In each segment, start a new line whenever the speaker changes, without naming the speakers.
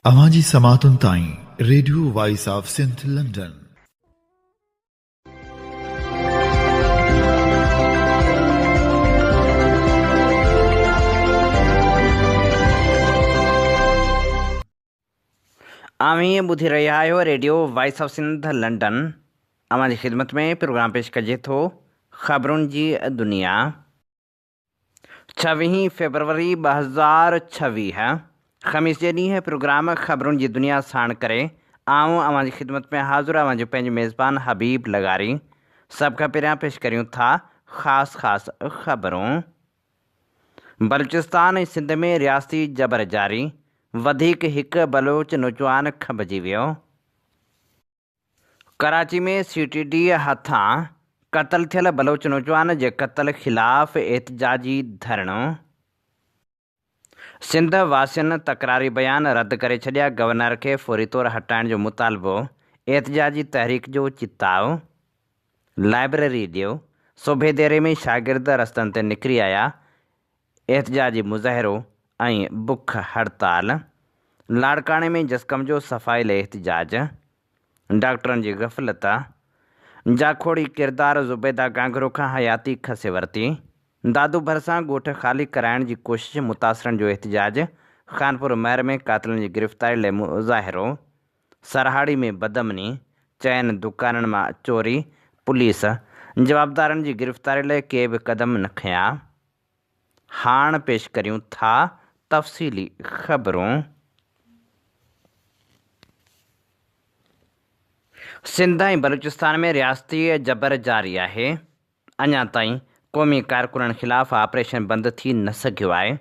اوهان جي سماعتن تائين radio voice of Sindh London.
اوهين ٻڌي رهيا آهيو radio voice of Sindh London. اوهان جي خدمت ۾ پروگرام پيش ڪجي ٿو خبرن جي دنيا. ڇويهين فيبروري 2026 خميس جي ڏينهن پروگرام خبرن جي دنيا ساڻ ڪري آئون اوهان جي خدمت ۾ حاضر اوهان جو پنهنجو ميزبان حبيب لغاري. سڀ کان پهريان پيش ڪريون ٿا خاص خاص خبرون. بلوچستان ۽ سنڌ ۾ رياستي جبر جاري، وڌيڪ هڪ بلوچ نوجوان کنڀجي ويو. ڪراچي ۾ سي ٽي ڊي هٿان قتل ٿيل بلوچ نوجوان جي قتل خلاف احتجاجي ڌرڻو. سنڌ واسين تڪراري بيان رد ڪري ڇڏيا، گورنر کي فوري طور هٽائڻ جو مطالبو، احتجاجي تحريڪ جو چتاء. لائبريري ڏيو، سوڀيديري ۾ شاگرد رستن تي نڪري آيا، احتجاجي مظاهرو ۽ بک هڙتال، لاڙڪاڻي ۾ جسقم جو صفائي لئه احتجاج، ڊاڪٽرن جي غفلت، جاکوڙي ڪردار زبيده گانگهرو کان حياتي کسي ورتي، دادو ڀرسان ڳوٺ خالي ڪرائڻ جي ڪوشش متاثرن جو احتجاج، خانپور مهر ۾ قاتلن جي گرفتاري لئه مظاهرو، سرهاڙي ۾ بدامني، چئن دڪانن مان چوري، پوليس جوابدارن جي گرفتاري لاء ڪي به قدم نه کنيا. هاڻ پيش ڪريون ٿا تفصيلي خبرون. سنڌ ۽ بلوچستان ۾ رياستي جبر جاري آهي. اڃا تائين قومي ڪارڪنن خلاف آپريشن بند ٿي نه سگهيو آهي،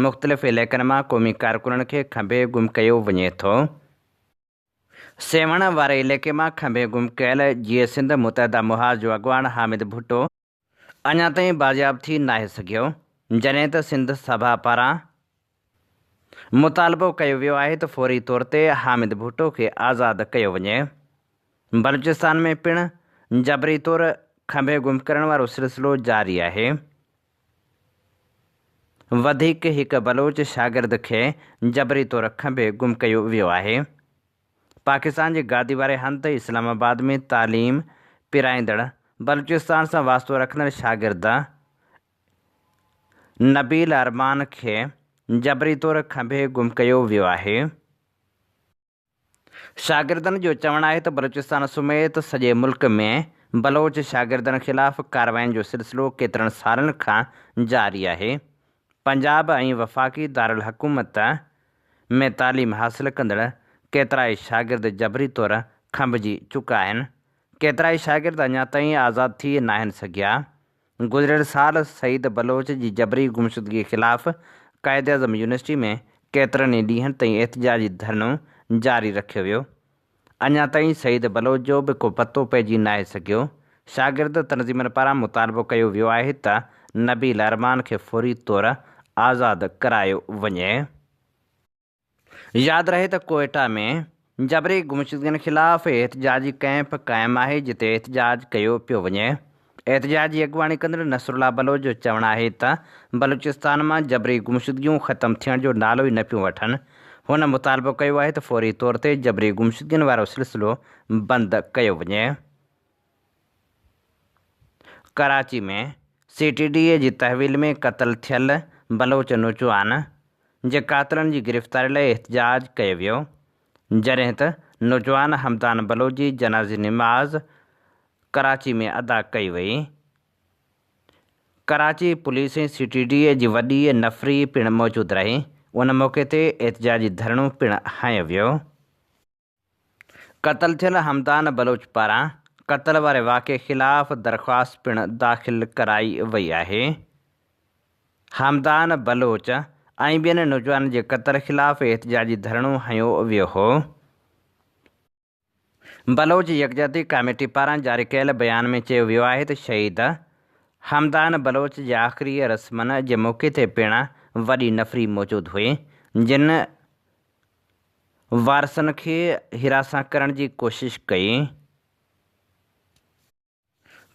مختلف علائقن مان قومي ڪارڪنن کي کنڀي گم ڪيو وڃي ٿو. سيوهڻ واري علائقي مان کنڀي گم ڪيل جيئي سنڌ متحده محاذ جو اڳواڻ حامد ڀٽو اڃا تائين بازياب ٿي ناهي سگهيو، جڏهن ته سنڌ سڀا پاران مطالبو ڪيو ويو آهي ته فوري طور تي حامد ڀٽو کي آزاد ڪيو وڃي. بلوچستان ۾ پڻ جبري طور کنڀي گم ڪرڻ وارو سلسلو جاري آهي. وڌيڪ هڪ بلوچ شاگرد کي جبري طور کنڀي گم ڪيو ويو آهي. پاڪستان جي گادي واري هنڌ اسلام آباد ۾ تعليم پرائيندڙ بلوچستان سان واسطو رکندڙ شاگرد نبيل ارمان کي جبري طور کنڀي گم ڪيو ويو آهي. شاگردن جو چوڻ آهي ته بلوچستان سميت سڄي ملڪ ۾ بلوچ شاگردن خلاف ڪاررواين جو سلسلو ڪيترن سالن کان جاري آهي، پنجاب ۽ وفاقي دارالحڪومت ۾ تعليم حاصل ڪندڙ ڪيترائي شاگرد جبري طور کنڀجي چڪا آهن، ڪيترائي شاگرد اڃا تائين آزاد ٿي ناهن سگهيا، گذريل سال سعيد بلوچ جي جبري گمشدگي خلاف قائداعظم يونيورسٽي ۾ ڪيترن ئي ڏينهن تائين احتجاجي ڌرڻو جاري رکيو ويو. اڃا تائين سعيد بلوچ جو به ڪو پتو پئجي ناهي سگهيو. شاگرد تنظيمن پاران مطالبو ڪيو ويو آهي ته نبيل ارمان کي فوري طور آزاد ڪرايو وڃي. ياد رهي ته ڪوئيٽا ۾ جبري گمشدگين خلاف احتجاجي ڪئمپ قائم آهي جتي احتجاج ڪيو پيو وڃي. احتجاج جي اڳواڻي ڪندڙ نصرالله بلوچ جو چوڻ آهي ته بلوچستان مان جبري گمشدگيون ختم ٿيڻ جو نالو ئي نه پيون وٺن. هن مطالبو ڪيو آهي ته فوري طور تي جبري گمشدگين وارو سلسلو بند ڪيو وڃي. ڪراچي ۾ سي ٽي ڊي جي تحويل ۾ قتل ٿيل بلوچ نوجوان جي قاتلن جي گرفتاري لاء احتجاج ڪيو ويو، جڏهن ته نوجوان حمدان بلوچ جي جنازي نماز ڪراچي ۾ ادا ڪئي وئي. Karachi police ۽ C T D جي وڏي نفري پڻ موجود رهي، ان موقعي تي احتجاجي ڌرڻو پڻ هنيو ويو. قتل ٿيل حمدان بلوچ پاران قتل واري واقعي خلاف درخواست پڻ داخل ڪرائي وئي آهي. حمدان بلوچ ۽ ٻين نوجوانن جي قتل خلاف احتجاجي ڌرڻو هنيو ويو هو. بلوچ يڪجهتي ڪاميٽي پاران جاري ڪيل بيان ۾ چيو ويو آهي ته شهيد حمدان بلوچ جي آخري رسمن جي موقعي تي پڻ وڏي نفري موجود هئي، جن وارثن کي هراسان ڪرڻ جي ڪوشش ڪئي.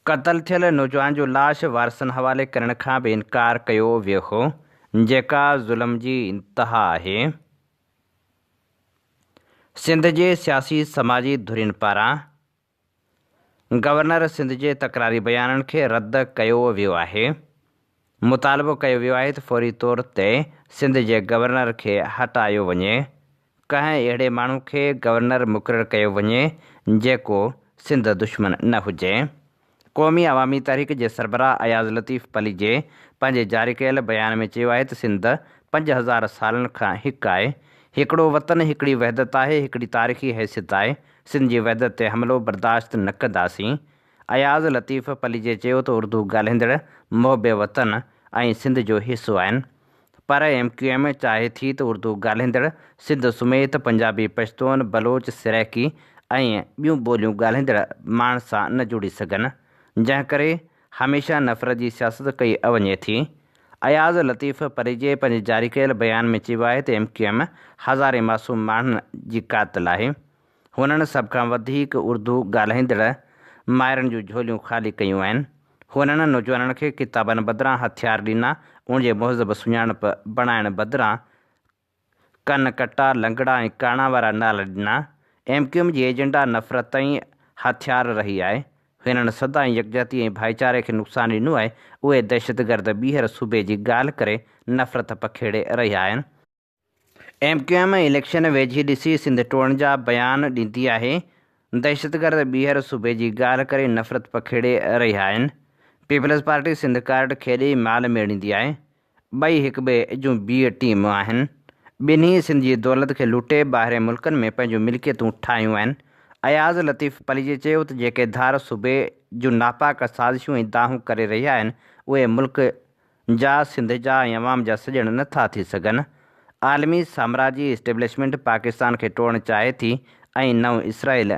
قتل ٿيل نوجوان جو لاش وارثن حوالي ڪرڻ کان به انڪار ڪيو ويو هو، جيڪا ظلم جي انتها آهي. سنڌ جي سياسي سماجي ڌرين پاران گورنر سنڌ جي تڪراري بيانن کي رد ڪيو ويو آهي. مطالبو ڪيو ويو آهي ته فوري طور تي سنڌ جي گورنر کي هٽايو وڃي. ڪنهن اهڙي ماڻهو کي گورنر مقرر ڪيو وڃي جيڪو سنڌ دشمن نه هجي. قومي عوامي تحريڪ جي سربراهه اياز لطيف پليجي پنهنجي جاري ڪيل بيان ۾ چيو آهي ته سنڌ 5000 سالن کان هڪ آهي، هڪڙو وطن، هڪڙي وحدت آهي، هڪڙي تاريخي حيثيت آهي، سنڌ جي وحدت تي حملو برداشت نه ڪنداسين. اياز لطيف پليجي چيو ته اردو ڳالهيندڙ محب وطن ۽ سنڌ جو حصو آهن پر ايم ڪيو ايم چاهي ٿي ته اردو ڳالهيندڙ سنڌ سميت پنجابي، پشتون، بلوچ، سرائيڪي ۽ ٻيون ٻوليون ڳالهيندڙ ماڻهن سان نه جڙي سگهن، جنهن ڪري هميشه نفرت جي سياست ڪئي وڃي ٿي. اياز لطيف پليجي پنهنجي جاري ڪيل بيان ۾ چيو آهي ته ايم ڪيو ايم هزارين معصوم ماڻهن جي قاتل آهي. هنن سڀ کان وڌيڪ اردو ڳالهائيندڙ مائرن جون جهوليون خالي ڪيون آهن. هنن نوجوانن کي ڪتابن بدران هٿيار ڏنا، ان جي مهذب سڃاڻپ بڻائڻ بدران ڪن ڪٽا، لنگڙا ۽ ڪاڻا وارا نالا ڏنا. ايم ڪيو ايم جي ايجنڊا نفرت ۽ هٿيار رهي آهي. هنن سدائين يڪجهتي ۽ ڀائيچاري کي نقصان ڏنو آهي. اهي دهشتگرد ٻيهر صوبي جي ڳالهه ڪري نفرت پکيڙي رهيا آهن. ايم ڪيو ايم اليڪشن ويجهي ڏسي سنڌ ٽوڙڻ جا بيان ڏيندي آهي، دهشتگرد ٻيهر صوبي جي ڳالهه ڪري نفرت پکيڙي رهيا آهن، پيپلز پارٽي سنڌ ڪارڊ کيڏي مال ميڙيندي آهي، ٻئي هڪٻئي جون بي ٽيم آهن، ٻنهي سنڌ جي دولت کي لوٽي ٻاهرين ملڪن ۾ پنهنجون ملڪيتون ٺاهيون آهن، اياز لطيف پليجي چيو ته جيڪي ڌار صوبي جون ناپاڪ سازشون ۽ دانهون ڪري رهيا آهن اهي ملڪ جا سنڌ جا ۽ عوام جا سڄڻ نه ٿا ٿي سگهن. عالمي سامراجي اسٽيبلشمينٽ پاڪستان کي ٽوڙڻ چاهي ٿي ۽ نئون اسرائيل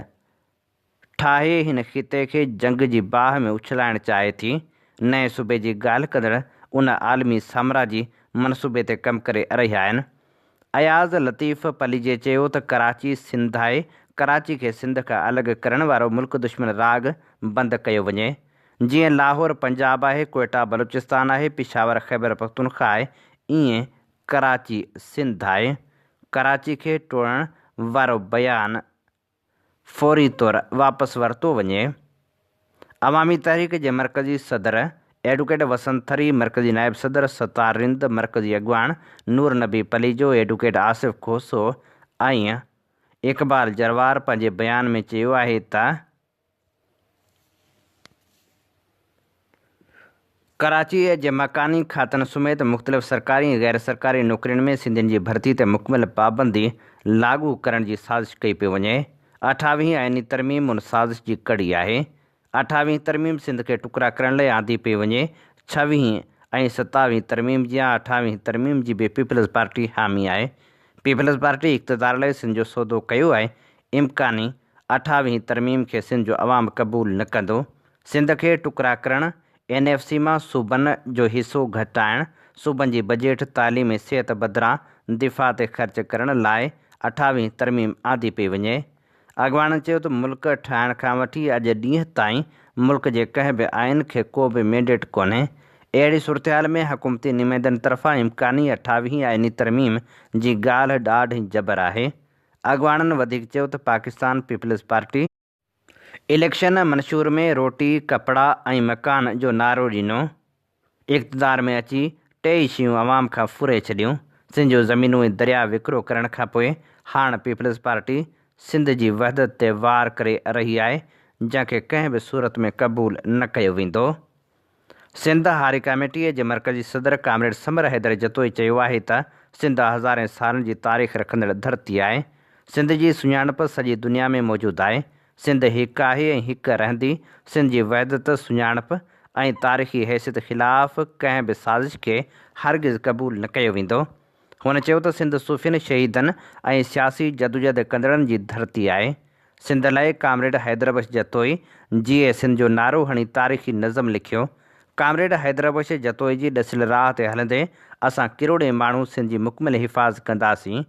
ٺاهي هن خطي کي جنگ جي باهه ۾ اڇلائڻ چاهي ٿي. نئين صوبي جي ڳالهه ڪندڙ ان عالمي سامراجي منصوبي تي ڪم ڪري رهيا آهن. اياز لطيف پليجي چيو ته ڪراچي سنڌ آهي، ڪراچي کي سنڌ کان الڳ ڪرڻ وارو ملڪ دشمن راڳ بند ڪيو وڃي. جيئن لاهور پنجاب آهي، ڪوئيٽا بلوچستان آهي، پشاور خيبر پختونخوا آهي، ايئن ڪراچي سنڌ آهي. ڪراچي کي ٽوڙڻ وارو بيان فوري طور واپس ورتو وڃي. عوامي تحريڪ جي مرڪزي صدر ايڊوڪيٽ وسنت ٿري، مرڪزي نائب صدر ستار رند، مرڪزي اڳواڻ نور نبي پليجو، ايڊوڪيٽ آصف کوسو ۽ اقبال جروار پنهنجي بيان ۾ چيو آهي ته، ڪراچيء جي مڪاني کاتن سميت مختلف سرڪاري ۽ غير سرڪاري نوڪرين ۾ سنڌين جي ڀرتي تي مڪمل پابندي لاڳو ڪرڻ جي سازش ڪئي پئي وڃي. اٺاويهين آئيني ترميم ان سازش جي ڪڙي آهي. اٺاويهين ترميم سنڌ کي ٽڪرا ڪرڻ لئي آندي پئي وڃي. ڇويهين ۽ ستاويهين ترميم جيان اٺاويهين ترميم جي به پيپلز پارٽي حامي آهي. پيپلز پارٽي اقتدار لئي سنڌ جو سودو ڪيو آهي. امڪاني اٺاويهين ترميم کي سنڌ جو عوام قبول نه ڪندو، سنڌ کي ٽڪرا ڪرڻ، اين ايف سي مان صوبن جو حصو گهٽائڻ، صوبن جي بجيٽ تعليم ۽ صحت بدران دفاع تي خرچ ڪرڻ لاء اٺاويهين ترميم آندي پئي وڃي. اڳواڻن چيو ته ملڪ ٺاهڻ کان وٺي اڄ ڏينهن تائين ملڪ جي ڪنهن به آئين کي ڪو به مينڊيٽ ڪونهي، اهڙي صورتحال ۾ حڪومتي نمائندن طرفان امڪاني اٺاويهين آئيني ترميم جي ڳالهه ڏاڍ ۽ جبر آهي. اڳواڻن وڌيڪ چيو ته پاڪستان پيپلز پارٽي اليڪشن منشور ۾ روٽي، ڪپڙا ۽ مڪان جو نعرو ڏنو، اقتدار ۾ اچي ٽيئي شيون عوام کان ڦري ڇڏيون، سنڌ جون زمينون ۽ درياء وڪرو ڪرڻ کانپوء هاڻ پيپلز پارٽي سنڌ جي وحدت تي وار ڪري رهي آهي، جنهن کي ڪنهن به صورت ۾ قبول نه ڪيو ويندو. سنڌ هاري ڪاميٽيء جي مرڪزي صدر ڪامريڊ ثمر حيدر جتوئي چيو آهي ته سنڌ هزارين سالن جي تاريخ رکندڙ ڌرتي آهي. سنڌ جي سڃاڻپ سڄي دنيا ۾ موجود آهي. سنڌ هڪ آهي ۽ هڪ رهندي. سنڌ جي وحدت، سڃاڻپ ۽ تاريخي حيثيت خلاف ڪنهن به سازش کي هرگز قبول نه ڪيو ويندو. هن چيو ته سنڌ صوفين، شهيدن ۽ سياسي جدوجهد ڪندڙن جي ڌرتي آهي. سنڌ لاء ڪامريڊ حيدربخش جتوئي جيئي سنڌ جو نعرو هڻي تاريخي نظم لکيو. ڪامريڊ حيدربخش جتوئي جي ڏسيل راهه تي هلندي اسان ڪروڙين ماڻهو سنڌ جي مڪمل حفاظت ڪنداسين.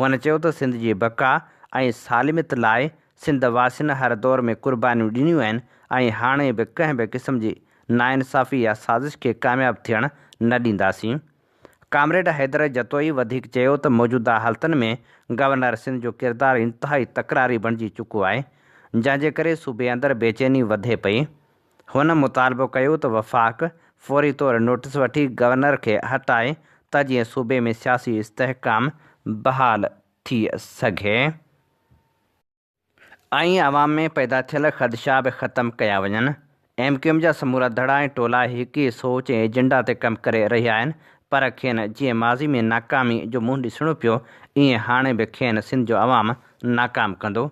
هن چيو ته سنڌ جي بقا ۽ سالميت لاء سنڌ واسين هر دور ۾ قربانيون ڏنيون آهن ۽ هاڻي به ڪنهن به قسم جي ناانصافي يا سازش کي ڪامياب ٿيڻ نه ڏينداسين. ڪامريڊ حيدر جتوئي وڌيڪ چيو ته موجوده حالتن ۾ گورنر سنڌ جو ڪردار انتهائي تڪراري بڻجي چڪو آهي، جنهن جي ڪري صوبي اندر بيچيني وڌي پئي. هن مطالبو ڪيو ته وفاق فوري طور نوٽيس وٺي گورنر کي هٽائي ته جيئن صوبي ۾ سياسي استحڪام بحال ٿي سگهي. ۽ عوام ۾ پيدا ٿيل خدشا به ختم ڪيا وڃن. ايم ڪيو ايم جا سمورا ڌڙا ۽ ٽولا هڪ ئي سوچ ۽ ايجنڊا تي ڪم ڪري رهيا آهن پر کين جيئن ماضي ۾ ناڪامي جو منهن ڏسڻو پيو ايئن هاڻي به کين سنڌ جو عوام ناڪام ڪندو.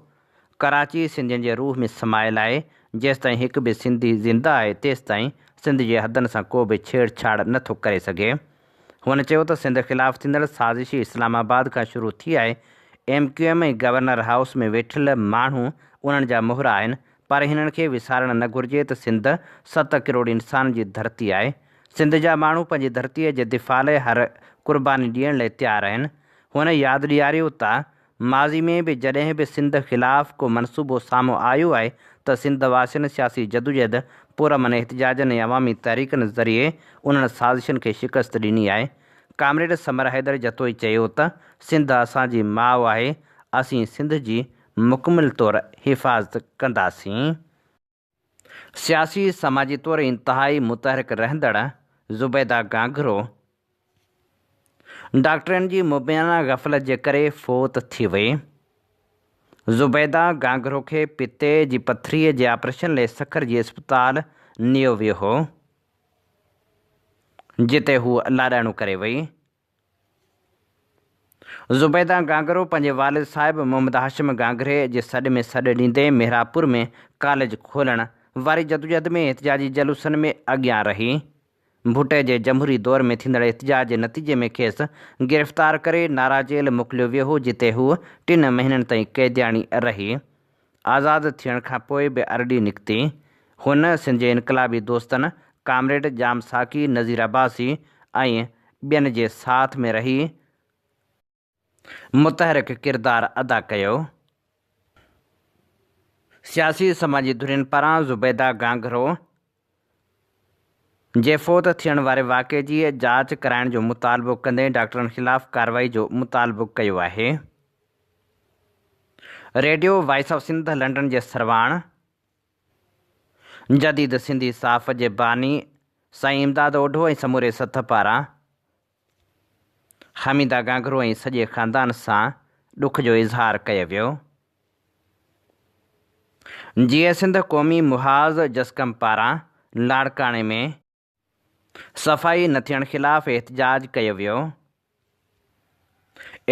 ڪراچي سنڌين جي روح ۾ سمايل آهي جيستائين هڪ به سنڌي زنده آهي تيستائين سنڌ جي حدن سان ڪو به ڇيڙ ڇاڙ نه ٿو ڪري سگهي. هن چيو ته سنڌ خلاف ٿيندڙ سازش اسلام آباد کان شروع ٿي آهي، M Q M ۽ governor house ۾ ويٺل ماڻهو انهن جا مهرا آهن پر هنن کي وسارڻ نه گهرجي ته سنڌ ست ڪروڙ انسانن جي ڌرتي آهي، سنڌ جا ماڻهو پنهنجي ڌرتي جي دفاع لاء هر قرباني ڏيڻ لاء تيار آهن. هن ياد ڏياريو ته ماضي ۾ به جڏهن به سنڌ خلاف ڪو منصوبو سامهون آيو آهي ته سنڌ واسين سياسي جدوجهد، پرامن احتجاجن ۽ عوامي تحريڪن ذريعي انهن سازشن کي شڪست ڏني آهي. ڪامريڊ ثمر حيدر جتوئي چيو ته سنڌ اسان جي ماء آهي، اسين سنڌ جي مڪمل طور حفاظت ڪنداسين. سياسي سماجي طور انتهائي متحرڪ رهندڙ زبيده گانگهرو ڊاڪٽرن جي مبينا غفلت جي ڪري فوت ٿي وئي. زبيده گانگهرو کي پتي جي پٿريء جي آپريشن لئي سکر جي اسپتال نيو ويو هو، جتي هوء لاڏاڻو ڪري وئي. زبيده گانگرو پنهنجي والد صاحب محمد هاشم گانگري جي سڏ ۾ سڏ ڏيندي محرابپور ۾ ڪاليج کولڻ واري جدوجهد ۾ احتجاجي جلوسن ۾ اڳيان رهي. ڀٽي جي جمهوري دور ۾ ٿيندڙ احتجاج جي نتيجي ۾ کيس گرفتار ڪري نارا جيل موڪليو ويو هو جتي هوء ٽن مهينن تائين قيدياڻي رهي. آزاد ٿيڻ کان پوء به ارڏي نڪتي. هن سنڌ جي انقلابي دوستن ڪامريڊ ڄام ساقي، نذير عباسي ۽ ٻين جي ساٿ ۾ رهي متحرڪ ڪردار ادا ڪيو. سياسي سماجي ڌرين پاران زبيده گانگهرو جي فوت ٿيڻ واري واقعي جي جاچ ڪرائڻ جو مطالبو ڪندي ڊاڪٽرن خلاف ڪارروائي جو مطالبو ڪيو آهي. Radio voice of Sindh London جي سرواڻ جديد سنڌي صحافت جي باني سائين امداد اوڍو ۽ سموري سٿ پاران حميده گانگهرو ۽ سڄي خاندان سان ڏک جو اظهار ڪيو ويو. جيئي سنڌ قومي محاذ جسقم پاران لاڙڪاڻي ۾ صفائي نه ٿيڻ خلاف احتجاج ڪيو ويو.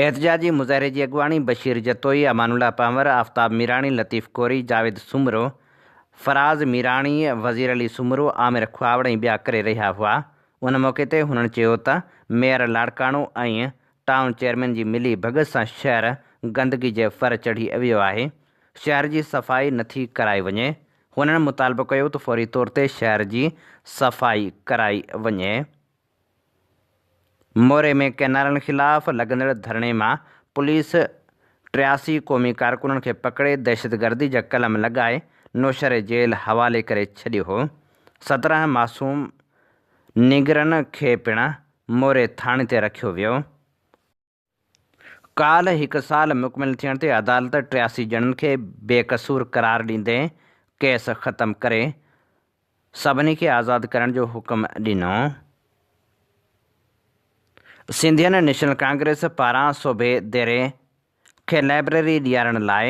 احتجاجي مظاهري جي اڳواڻي بشير جتوئي، امان الله پنهور، آفتاب ميراڻي، لطيف ڪوري، جاويد سومرو، فراز ميراڻي، وزير علي سومرو، عامر کهاوڙ ۽ ٻيا ڪري رهيا هئا. ان موقعي تي هنن چيو ته ميئر لاڙڪاڻو ۽ ٽائون چيئرمين جي ملي ڀڳت سان شهر گندگي جي ور چڙهي ويو آهي، شهر جي صفائي نٿي ڪرائي وڃي، هنن مطالبو ڪيو ته فوري طور تي شهر جي صفائي ڪرائي وڃي. موري ۾ ڪئنالن خلاف لڳندڙ ڌرڻي مان پوليس 83 قومي ڪارڪنن کي پڪڙي دهشتگردي جا قلم لڳائي نوشهري جيل حوالي ڪري ڇڏيو هو. 17 معصوم نينگرن کي پڻ موري ٿاڻي تي رکيو ويو. ڪالهه هڪ سال مڪمل ٿيڻ تي عدالت 83 ڄڻن کي بي قصور قرار ڏيندي ڪيس ختم ڪري سڀني کي آزاد ڪرڻ جو حڪم ڏنو. سنڌين نيشنل ڪانگريس پاران سوڀي ديري کي لائبريري ڏيارڻ لاء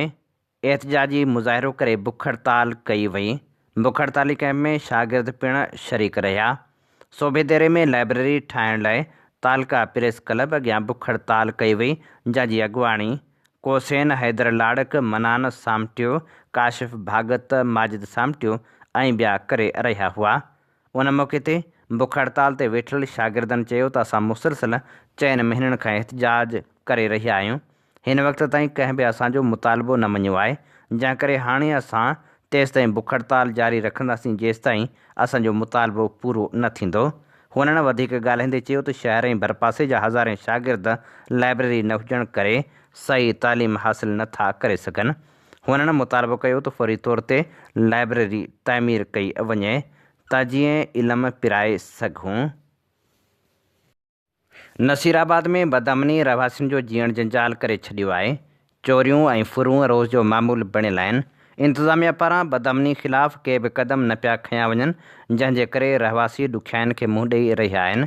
احتجاجي مظاهرو ڪري بک هڙتال ڪئي وئي، بک هڙتالي ڪئمپ ۾ شاگرد پڻ شريڪ رهيا. سوڀيديري ۾ لائبريري ٺاهڻ لاء تعلقه پريس ڪلب اڳيان بک هڙتال ڪئي وئي، جنهن جي اڳواڻي ڪوسين حيدر لاڙڪ، منان سامٽيو، ڪاشف ڀاڳت، ماجد سامٽيو ۽ ٻيا ڪري رهيا هئا. ان موقعي تي بک هڙتال تي ويٺل شاگردن چيو ته اسان مسلسل چئن مهينن کان احتجاج ڪري رهيا آهيون، هن وقت تائين ڪنهن به اسان جو مطالبو نه مڃيو آهي، جنهن ڪري هاڻي اسان تيستائين بک هڙتال جاري رکنداسين جيستائين اسان جو مطالبو پورو نه ٿيندو. هنن وڌيڪ ڳالهائيندي چيو ته شهر ۽ ڀرپاسي جا هزارين شاگرد لائبريري نه هجڻ ڪري صحيح تعليم حاصل نه ٿا ڪري سگهن. هنن مطالبو ڪيو ته فوري طور تي لائبريري تعمير ڪئي وڃي ته جيئن علم پرائي سگهون. نصيرآباد ۾ بدامني رهواسين جو جيئڻ جنجال ڪري ڇڏيو آهي، چوريون ۽ ڦرون روز جو معمول بڻيل آهن، انتظاميا پاران بدامني خلاف ڪي به قدم نه پيا کنيا وڃن، جنهن جي ڪري رهواسي ڏکيائين کي منهن ڏئي رهيا آهن.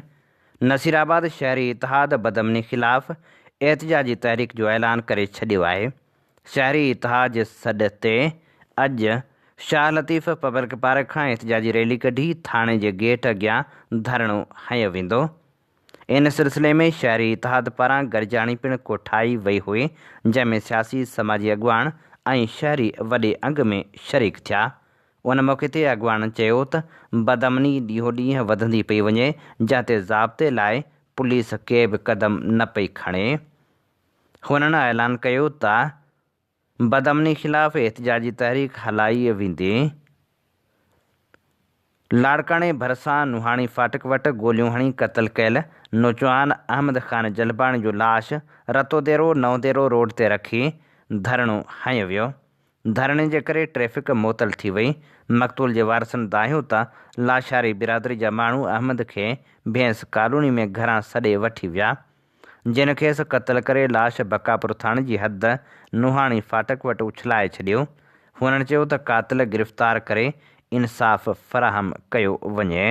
نصيرآباد شهري اتحاد بدامني خلاف احتجاجي تحريڪ جو اعلان ڪري ڇڏيو آهي. شهري اتحاد جي سڏ تي اڄ شاهه لطيف پبلڪ پارڪ کان احتجاجي ريلي ڪڍي ٿاڻي جي گيٽ اڳيان ڌرڻو هنيو ويندو. ان سلسلي ۾ شهري اتحاد پاران گڏجاڻي پڻ ڪوٺائي وئي هئي، جنهن ۾ سياسي سماجي اڳواڻ ۽ شهري وڏي انگ ۾ شريڪ ٿيا. ان موقعي تي اڳواڻن چيو ته بدامني ڏينهون ڏينهن وڌندي پئي وڃي، جنهن تي ضابطي لاء پوليس ڪي به قدم نه پئي کڻي. هنن اعلان ڪيو ته بدامني خلاف احتجاجي تحريڪ هلائي ويندي. لاڙڪاڻي ڀرسان نوحاڻي ڦاٽڪ وٽ گوليون هڻي قتل ڪيل نوجوان احمد خان جلباڻي جو لاش رتوديرو نئون ديرو روڊ تي رکي ڌرڻو هنيو ويو. ڌرڻي جي ڪري ٽريفڪ معطل ٿي وئي. مقتول جي وارثن دانهيو ته لاشاري برادري جا ماڻهو احمد کي ڀينس ڪالوني ۾ گهران سڏي وٺي ويا. جن کيس قتل ڪري لاش بقاپور ٿاڻي جي حد نوحاڻي ڦاٽڪ وٽ اڇلائي ڇڏيو. هنن چيو ته قاتل گرفتار ڪري انصاف فراهم ڪيو وڃي.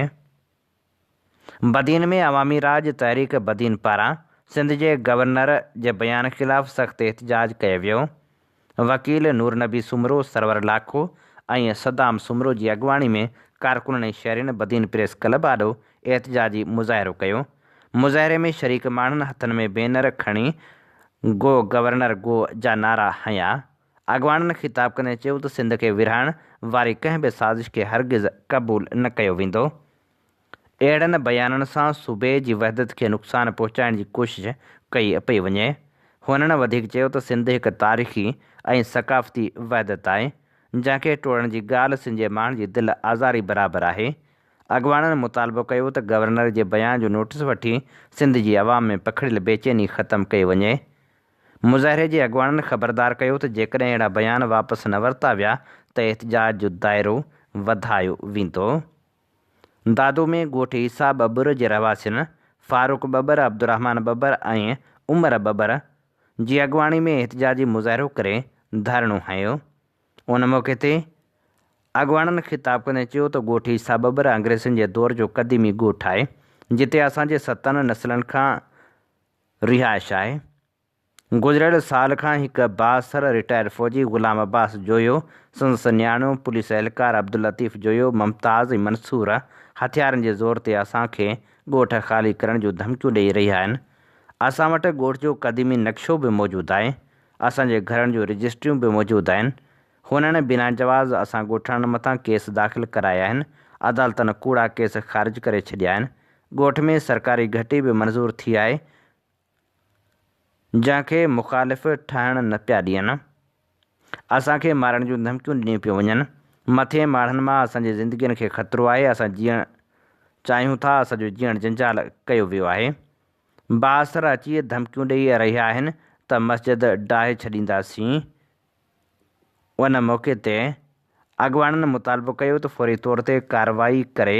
بدين ۾ عوامي راڄ تحريڪ بدين پاران سنڌ جي گورنر جي بيان خلاف سخت احتجاج ڪيو ويو. وڪيل نور نبي سومرو، سرور لاکو ۽ صدام سومرو جي اڳواڻي ۾ ڪارڪنن ۽ شهرين بدين پريس ڪلب آڏو احتجاجي مظاهرو ڪيو. مظاهري ۾ شريڪ ماڻهن هٿن ۾ بينر کڻي گو گورنر گو جا نعرا هنيا. اڳواڻن خطاب ڪندي چيو ته سنڌ کي ورهائڻ واري ڪنهن به سازش کي هرگز قبول نه ڪيو ويندو. اهڙن بيانن سان صوبي جي وحدت کي نقصان پهچائڻ جي ڪوشش ڪئي پئي وڃي. هنن وڌيڪ چيو ته سنڌ هڪ تاريخي ۽ ثقافتي وحدت آهي، جنهن کي ٽوڙڻ جي ڳالهه سنڌ جي ماڻهن جي دل آزاري برابر آهي. اڳواڻن مطالبو ڪيو ته گورنر جي بيان جو نوٽيس وٺي سنڌ جي عوام ۾ پکڙيل بيچيني ختم ڪئي وڃي. مظاهري جي اڳواڻن خبردار ڪيو ته جيڪڏهن اهڙا بيان واپس نه ورتا ويا ته احتجاج جو دائرو وڌايو ويندو. دادو ۾ ڳوٺ عيسيٰ ٻٻر جي رهواسين فاروق ٻٻر، عبدالرحمان ٻٻر ۽ عمر ٻٻر جي اڳواڻي ۾ احتجاجي مظاهرو ڪري ڌرڻو هنيو. ان موقعي تي اڳواڻن خطاب ڪندي چيو ته ڳوٺ عيسيٰ ٻٻر انگريزن جي دور جو قديمي ڳوٺ آهي، جتي اسان جي ستن نسلن کان رهائش آهي. گذريل سال کان هڪ بااثر رٽائرڊ فوجي غلام عباس جويو، سندس نياڻو پوليس اهلڪار عبداللطيف جويو، ممتاز ۽ منصور هٿيارن جي زور تي اسان کي ڳوٺ خالي ڪرڻ جون ڌمڪيون ڏئي رهيا آهن. اسان وٽ ڳوٺ جو قديمي نقشو به موجود آهي. اسان جي گهرن جون رجسٽريون به موجود آهن. هنن بنا جواز اسان ڳوٺاڻن مٿان ڪيس داخل ڪرايا آهن. عدالتن ڪوڙا ڪيس خارج ڪري ڇڏيا آهن. ڳوٺ ۾ سرڪاري گهٽي به منظور ٿي آهي. جنهن کي مخالف ٺهڻ نه پيا ڏين. اسان کي مارڻ جون ڌمڪيون ڏنيون پيون وڃن. مٿين ماڻهن مان اسان جي زندگين کي خطرو آهي، اسان جيئڻ چاهيون ٿا، اسان جو جيئڻ جنجال ڪيو ويو آهي. بااثر اچي ڌمڪيون ڏئي رهيا آهن ته مسجد ڊاهي ڇڏينداسين. ان موقعي تي اڳواڻن مطالبو ڪيو ته فوري طور تي ڪارروائي ڪري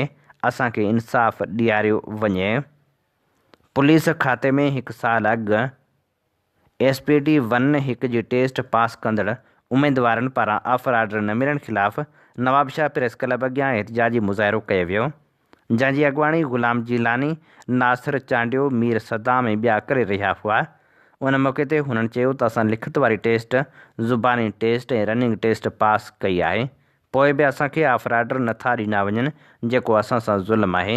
اسان کي انصاف ڏياريو وڃي. پوليس کاتي ۾ هڪ سال اڳ ايس پي ڊي ون هڪ جي ٽيسٽ پاس ڪندڙ اميدوارن پاران آفر آرڊر نه ملڻ خلاف نوابشاهه پريس ڪلب اڳيان احتجاجي مظاهرو ڪيو ويو، جنهن جي اڳواڻي غلام جيلاني، ناصر چانڊيو، مير صدام ۽ ٻيا ڪري رهيا هئا. ان موقعي تي هنن چيو ته اسان لکت واري ٽيسٽ، زباني ٽيسٽ ۽ رننگ ٽيسٽ پاس ڪئي آهي، پوء به اسان کي آفر آرڊر نه ٿا ڏنا وڃن جيڪو اسان سان ظلم آهي.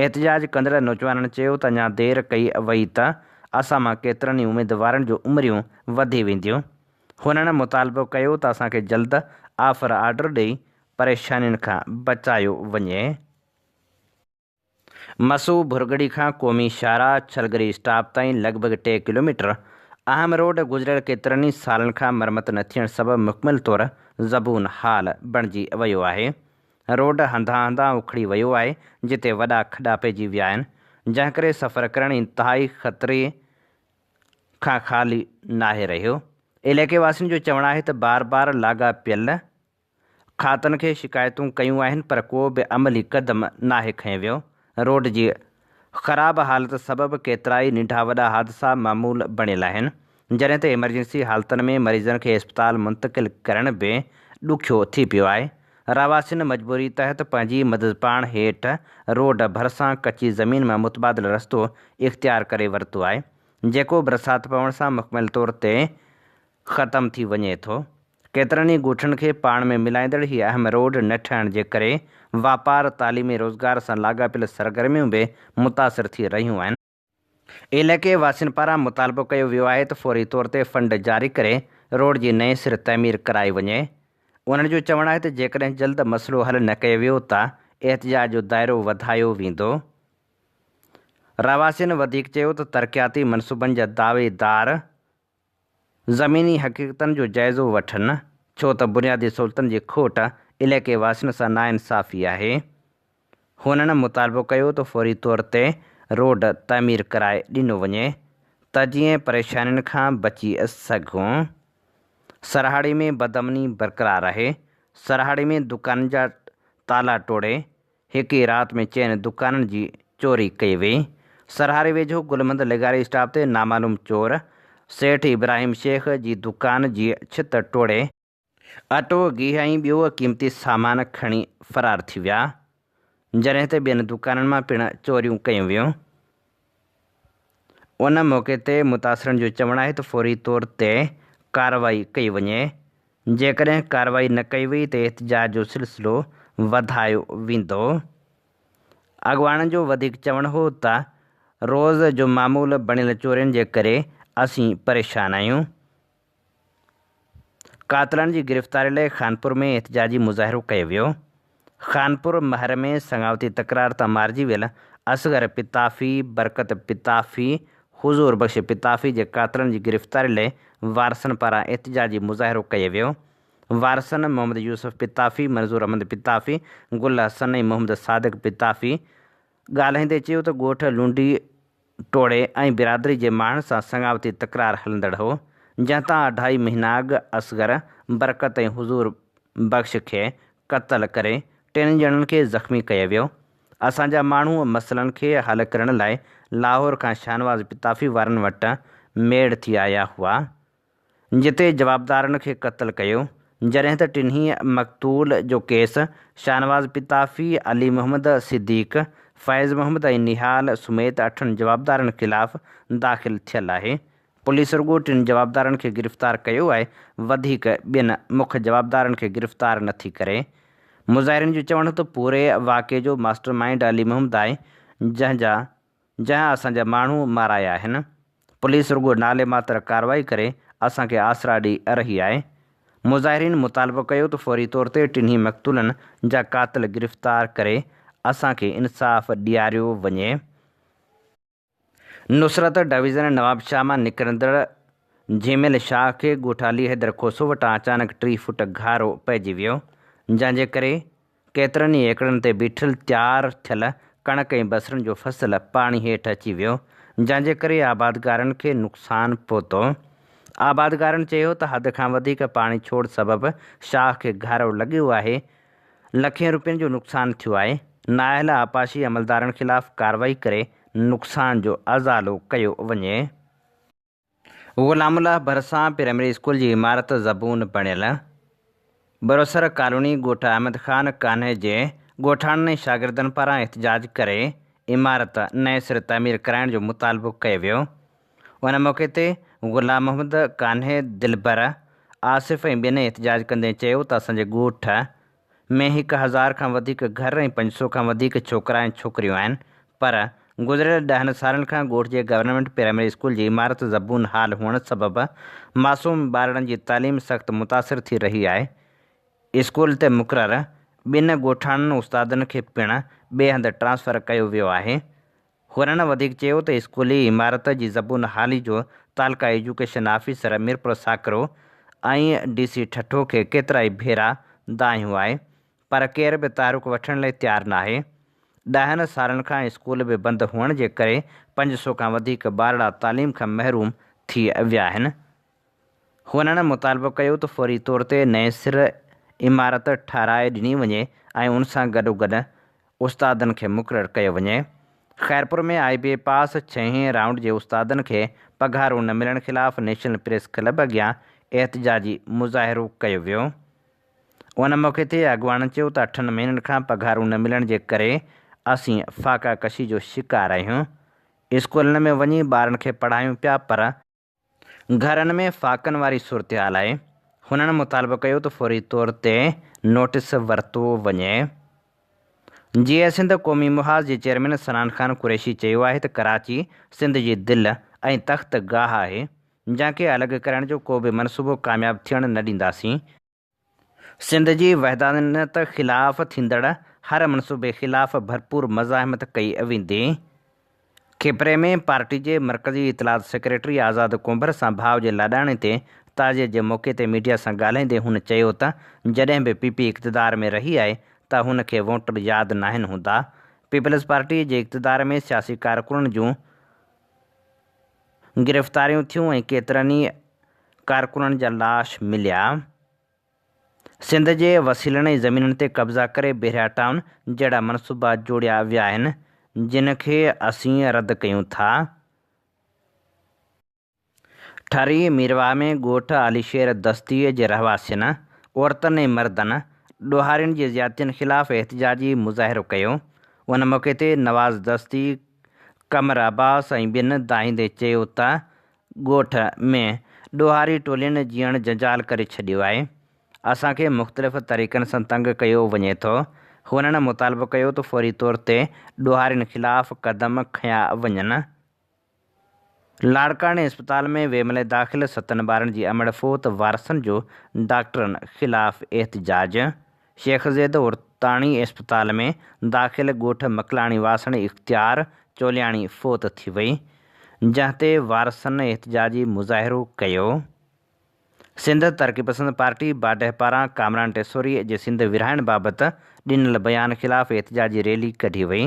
احتجاج ڪندڙ نوجوانن چيو ته اڃا دير ڪئي وئي ته اسان مان ڪيترن ئي اميدوارن جون عمريون وڌي وينديون. هنن مطالبو ڪيو ته اسان کي جلد آفر آرڊر ڏئي پريشانين کان بچايو وڃي. مسو ڀرڳڙي کان قومي شاهراهه ڇلگري اسٽاپ تائين لڳ ڀڳ ٽي ڪلوميٽر اهم روڊ گذريل ڪيترن ئي سالن کان مرمت نه ٿيڻ سبب مڪمل طور زبون حال بڻجي ويو آهي. روڊ هنڌان هنڌان اکڙي ويو آهي جتي وڏا کڏا پئجي ويا آهن جنهن ڪري سفر ڪرڻ انتهائي خطري کان خالي ناهي رهيو. علائقي واسين جو چوڻ آهي ته بار بار لاڳاپيل کاتن کي شڪايتون ڪيون آهن پر ڪو به عملي قدم ناهي کنيو ويو، روڊ جي خراب حالت سبب ڪيترائي ننڍا وڏا حادثا معمول بڻيل آهن، جڏهن ته ايمرجنسي حالتن ۾ مريضن کي اسپتال منتقل ڪرڻ به ڏکيو ٿي پيو آهي. رهواسين مجبوري تحت پنهنجي مددپاڻ هيٺ روڊ ڀرسان ڪچي زمين مان متبادل رستو اختيار ڪري ورتو آهي، جيڪو برسات پوڻ سان مڪمل طور تي ختم ٿي وڃي ٿو. ڪيترن ئي ڳوٺن کي پاڻ ۾ ملائيندڙ هي اهم روڊ نه ٺهڻ جي ڪري واپار، تعليم ۽ روزگار سان لاڳاپيل سرگرميون به متاثر ٿي رهيون آهن. علائقي واسين پاران مطالبو ڪيو ويو آهي ته فوري طور تي فنڊ جاري ڪري روڊ جي نئين سر تعمير ڪرائي وڃي. انهن جو چوڻ آهي ته جيڪڏهن جلد مسئلو حل نه ڪيو ويو ته احتجاج جو دائرو وڌايو ويندو. رهواسين وڌيڪ چيو ته ترقياتي منصوبن جا دعويدار زميني حقيقتن جو جائزو وٺن، ڇو ته بنيادي سهولتن جي کوٽ علائقي واسين سان ناانصافي آهي. هنن مطالبو ڪيو ته فوري طور تي روڊ تعمير ڪرائي ڏنو وڃي ته جيئن پريشانين کان بچي سگهون. سرهاڙي ۾ بدامني برقرار آهي، سرهاڙي ۾ دڪانن جا تالا ٽوڙي هڪ ئي رات ۾ چئن دڪانن جي چوري ڪئي وئي. سرهاري ويجهو گلمند لغاري اسٽاپ تي نامعلوم چور سيٺ ابراهيم شيخ جي دڪان جي ڇت ٽوڙي، اٽو، گيهه ۽ ٻيو قيمتي سامان کڻي فرار ٿي ويا، جڏهن ته ٻين دڪانن مان پڻ چوريون ڪيون ويون. ان موقعي تي متاثرن جو چوڻ آهي ته فوري طور تي ڪارروائي ڪئي وڃي، جيڪڏهن ڪارروائي نه ڪئي وئي ته احتجاج جو سلسلو وڌايو ويندو. اڳواڻن جو وڌيڪ چوڻ هو ته روز جو معمول بڻيل چورين جي ڪري اسين پريشان آهيون. قاتلن جي گرفتاري لاء خانپور ۾ احتجاجي مظاهرو ڪيو ويو. خانپور مهر ۾ سڱاوتي تڪرار تان مارجي ويل اصغر پتافي، برڪت پتافي، حضور بخش پتافي جي قاتلن جي گرفتاري لئه وارثن پاران احتجاجي مظاهرو ڪيو ويو. وارثن محمد يوسف پتافي، منظور احمد پتافي، گل حسن ۽ محمد صادق پتافي ڳالهائيندي چيو ته ڳوٺ لونڊي ٽوڙي ۽ برادري جي ماڻهن سان سڱاوتي تڪرار هلندڙ هو، جنهن تان اڍائي مهينا اڳ اصغر، برڪت ۽ حضور بخش کي قتل ڪري ٽن ڄڻن کي زخمي ڪيو ويو. اسان جا ماڻهو مسئلن کي حل ڪرڻ لاء لاهور کان شاهنواز پتافي وارن وٽ ميڙ ٿي آيا هئا. جتي جوابدارن کي قتل ڪيو، جڏهن ته ٽنهي مقتول جو ڪيس شاهنواز پتافي، علي محمد صديق، فيض محمد ۽ نهال سميت اٺن جوابدارن خلاف داخل ٿيل آهي. پوليس رڳو ٽن جوابدارن کي گرفتار ڪيو آهي، وڌيڪ ٻين مک جوابدارن کي گرفتار نٿي ڪري. مظاهرين جو چوڻ هو ته پوري واقعي جو ماسٽر مائينڊ علي محمد آهي، جنهن جا جنهن اسان جا ماڻهو مارايا آهن. پوليس رڳو نالي ماتر ڪارروائي ڪري اسان کي آسرا ڏئي رهي آهي. مظاهرين مطالبو ڪيو ته فوري طور تي ٽنهي مقتولن جا قاتل گرفتار ڪري اسان کي انصاف ڏياريو وڃي. نصرت ڊويزن نوابشاهه مان نڪرندڙ جهيمل شاهه کي ڳوٺ علي حيدر کوسو وٽان اچانڪ 30 فوٽ گهارو پئجي ويو، جنهن جي ڪري ڪيترن ئي ايڪڙن تي بيٺل تيار ٿيل ڪڻڪ ۽ بصرن جو فصل پاڻي هيٺ اچي ويو، جنهن جي ڪري آبادگارن کي نقصان پهتو. آبادگارن چيو ته حد کان وڌيڪ پاڻي ڇوڙ سبب شاخ کي گهارو لڳيو آهي، لکين روپين جو نقصان ٿيو آهي، نااهل آبپاشي عملدارن خلاف ڪارروائي ڪري نقصان جو ازالو ڪيو وڃي. غلام الله ڀرسان پرائمري اسڪول جي عمارت زبون بڻيل بروسر ڪالوني ڳوٺ احمد خان ڪانهي جي ڳوٺاڻن ۽ شاگردن پاران احتجاج ڪري عمارت نئين سر تعمير ڪرائڻ جو مطالبو ڪيو ويو ان موقعي تي غلام محمد ڪانهي دلبر آصف ۽ ٻين احتجاج ڪندي چيو ته اسان جي ڳوٺ ۾ 1000 کان وڌيڪ گهر ۽ 500 کان وڌيڪ ڇوڪرا ۽ ڇوڪريون آهن پر گذريل ڏهن سالن کان ڳوٺ جي گورنمينٽ پرائمري اسڪول جي عمارت زبون حال هئڻ سبب معصوم ٻارڙن جي تعليم سخت متاثر ٿي رهي آهي. اسڪول تي مقرر ٻن ڳوٺاڻن استادن کي پڻ ٻئي هنڌ ٽرانسفر ڪيو ويو آهي. هنن وڌيڪ چيو ته اسڪولي عمارت جي زبون حالي جو تعلقه education officer Mirpur Sakro ۽ D C Thatta کي ڪيترائي ڀيرا دانهيو آهي پر ڪير به تحرڪ وٺڻ لاء تيار ناهي. ڏهن سالن کان اسڪول به بند هئڻ جي ڪري 500 کان وڌيڪ ٻارڙا تعليم کان محروم ٿي ويا آهن. هنن مطالبو ڪيو ته فوري طور تي نئين سر عمارت ٺهرائي ڏني وڃي ۽ ان سان گڏوگڏ استادن کي مقرر ڪيو وڃي. خيرپور ۾ آء بي اي پاس ڇهين رائونڊ جي استادن کي پگهارون نه ملڻ خلاف نيشنل پريس ڪلب اڳيان احتجاجي مظاهرو ڪيو ويو. ان موقعي تي اڳواڻن چيو ته اٺن مهينن کان پگهارون نه ملڻ جي ڪري اسين فاقا ڪشي جو شڪار آهيون، اسڪولن ۾ وڃي ٻارن کي پڙهايون پيا پر گهرن ۾ فاقن واري صورتحال آهي. هنن مطالبو ڪيو ته فوري طور تي نوٽيس ورتو وڃي. جيئي سنڌ قومي محاذ جي چيئرمين صنعان خان قريشي چيو آهي ته ڪراچي سنڌ جي دل ۽ تخت گاهه آهي، جنهن کي الڳ ڪرڻ جو ڪو به منصوبو ڪامياب ٿيڻ نه ڏينداسين. سنڌ جي وحدانيت خلاف ٿيندڙ هر منصوبي خلاف ڀرپور مزاحمت ڪئي ويندي. کپري ۾ پارٽي جي مرڪزي اطلاعات سيڪريٽري آزاد ڪنڀر سان ڀاء جي لاڏاڻي تي تعزيت جي موقعي تي ميڊيا سان ڳالهائيندي هن چيو ته جڏهن به پي پي اقتدار ۾ رهي آهي ته هن کي ووٽر ياد ناهن هوندا، پيپلز پارٽي جي اقتدار ۾ سياسي ڪارڪنن جون گرفتاريون ٿيون ۽ ڪيترن ئي ڪارڪنن جا لاش مليا. سنڌ جي وسيلن ۽ زمينن تي قبضا ڪري بحريا ٽائون جهڙا منصوبا جوڙيا ويا آهن، جن کي اسين رد ڪيون ٿا. ٺري ميرواهه ۾ ڳوٺ علي شير دستيء جي رهواسين، عورتن ۽ مردن ڏوهارين جي زيادتين خلاف احتجاجي مظاهرو ڪيو. ان موقعي تي نواز دستي، قمر عباس ۽ ٻين دانهيندي چيو ته ڳوٺ ۾ ڏوهاري ٽولين جيئڻ جنجال ڪري ڇڏيو آهي، اسان کي مختلف طريقن سان تنگ ڪيو وڃي ٿو، هنن مطالبو ڪيو ته فوري طور تي ڏوهارين خلاف قدم کنيا وڃن. لاڙڪاڻي اسپتال ۾ ويم لاء داخل ستن ٻارن جي امڙ فوت، وارثن جو ڊاڪٽرن خلاف احتجاج، شيخ زيد عورتاڻي اسپتال ۾ داخل ڳوٺ مڪلاڻي واسڻ اختيار چولياڻي فوت ٿي وئي، جنهن تي وارثن احتجاجي مظاهرو ڪيو. سنڌ ترقي پسند پارٽي باڊهه پاران ڪامران ٽيسوري جي سنڌ ورهائڻ بابت ڏنل بيان خلاف احتجاجي ريلي ڪڍي وئي.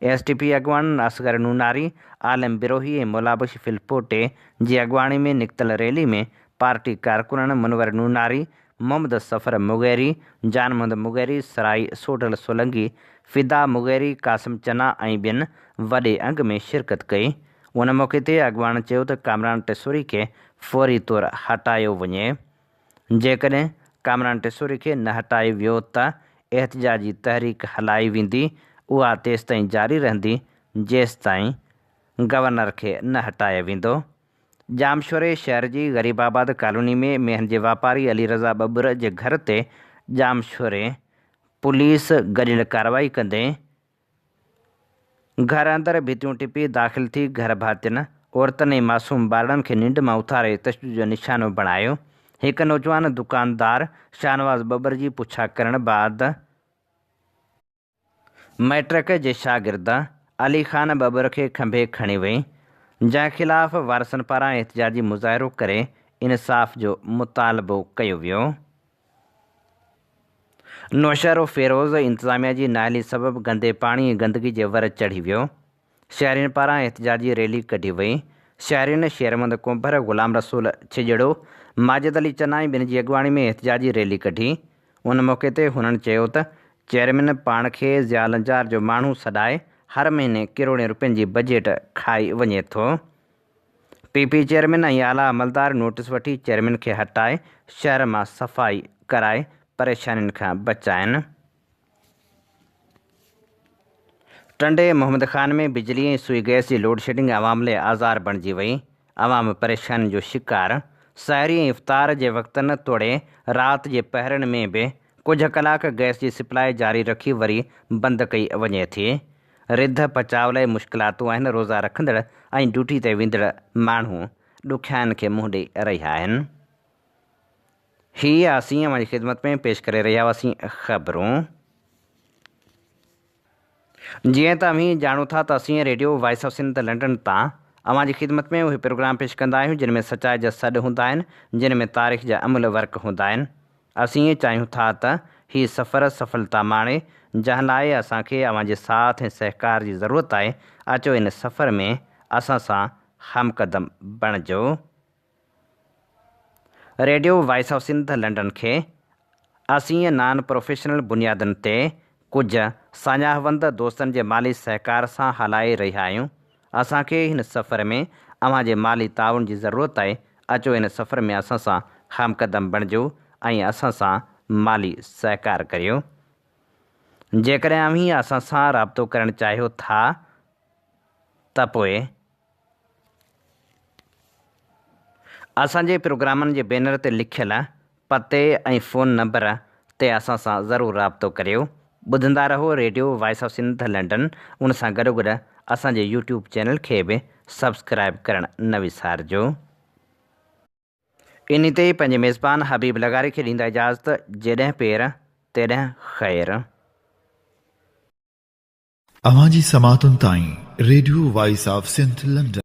ايس ٽي پي اڳواڻن اصغر نوناري، عالم بروهي ۽ مولابخش ڦلپوٽي جي اڳواڻي ۾ نڪتل ريلي ۾ پارٽي ڪارڪنن منور نوناري، محمد صفر مغيري، جان محمد مغيري، سرائي سوڍل سولنگي، فدا مغيري، قاسم چنا ۽ ٻين وڏي انگ ۾ شرڪت ڪئي. ان موقعي تي اڳواڻن چيو ته ڪامران ٽيسوري کي فوري طور هٽايو وڃي. جيڪڏهن ڪامران ٽيسوري کي نه هٽايو ويو ته احتجاجي تحريڪ هلائي ويندي، اها تيستائين جاري رهندي جيستائين گورنر کي نه هٽايو ويندو. ڄامشوري شهر جي غريب آباد ڪالوني ۾ مينهن جي واپاري علي رضا ٻٻر جي گهر تي ڄامشوري پوليس گڏيل ڪارروائي ڪندي گهر اندر ڀتيون ٽپي داخل ٿي گهر ڀاتين، عورتن ۽ معصوم ٻارڙن کي ننڊ مان اٿاري تشدد جو نشانو بڻايو. هڪ نوجوان دڪاندار شاهنواز ٻٻر جي پڇا ڪرڻ بعد مئٽرڪ جي شاگرد علي خان ٻٻر کي کنڀي کڻي وئي، جنهن خلاف وارثن پاران احتجاجي مظاهرو ڪري انصاف جو مطالبو ڪيو ويو. نوشهروفيروز انتظاميا جي نااهلي سبب گندي پاڻي ۽ گندگي جي ور چڙهي ويو، شهرين پاران احتجاجي ريلي ڪڍي وئي، شهرين شيرمحمد ڪنڀر، غلام رسول ڇڄڙو، ماجد علي چنا ۽ ٻين جي اڳواڻي ۾ احتجاجي ريلي ڪڍي، ان موقعي تي هنن چيو ته چيئرمين پاڻ کي ضياء لنجار جو ماڻهو سڏائي هر مهيني ڪروڙين روپين جي بجيٽ کائي وڃي ٿو، پي پي چيئرمين ۽ اعليٰ عملدار نوٽيس وٺي چيئرمين کي هٽائي شهر مان صفائي ڪرائي پريشانين کان بچائين. ٽنڊي محمد خان ۾ بجلي ۽ سوئي گئس جي لوڊشيڊنگ عوام لاء آزار بڻجي وئي، عوام پريشانين جو شڪار، سحري ۽ افطار جي وقتن توڙي رات جي پهرن ۾ به ڪجهه ڪلاڪ گئس جي سپلاء جاري رکي وري بند ڪئي وڃي ٿي، رڌ پچاء لاء مشڪلاتون آهن، روزا رکندڙ ۽ ڊيوٽي تي ويندڙ ماڻهو ڏکيائين کي منهن ڏئي رهيا آهن. هي اسين اوهان جي خدمت ۾ پيش ڪري رهيا هئاسين خبرون. جيئن ته اوهين ڄاڻو ٿا ته اسين radio voice of Sindh London تان اوهان جي خدمت ۾ اهي پروگرام پيش ڪندا آهيون جن ۾ سچائي جا سڏ هوندا آهن جن ۾ تاريخ جا املهه ورق هوندا آهن. اسين چاهيون ٿا ته هي سفر سڦلتا ماڻي جنهن لاء اسان کي اوهان جي ساٿ ۽ سهڪار جي ضرورت آهي اچو ان سفر ۾ اسان سان همقدم بڻجو. Radio voice of Sindh London کي اسين نان پروفيشنل بنيادن تي ڪجهه ساڃاهه وند دوستن جي مالي سهڪار سان هلائي رهيا آهيون. اسان کي هن سفر ۾ اوهان جي مالي تعاون جي ضرورت آهي، اچو هن سفر ۾ اسان سان هم قدم بڻجو ۽ اسان سان مالي سهڪار ڪريو. جيڪڏهن اوهين اسان سان رابطو ڪرڻ چاهيو ٿا ته پوء. اسان جي پروگرامن جي بينر تي لکيل پتي ۽ فون نمبر تي اسان سان ضرور رابطو ڪريو. ٻڌندا رهو radio voice of Sindh London ان سان گڏوگڏ اسان جي يوٽيوب چينل کي به سبسڪرائيب ڪرڻ نه وسارجو. انهي تي پنهنجي ميزبان حبيب لغاري کي ڏيندا اجازت جيڏهن پير تيڏهن خير.
اوهان جي سماعتن تائين radio voice of Sindh London.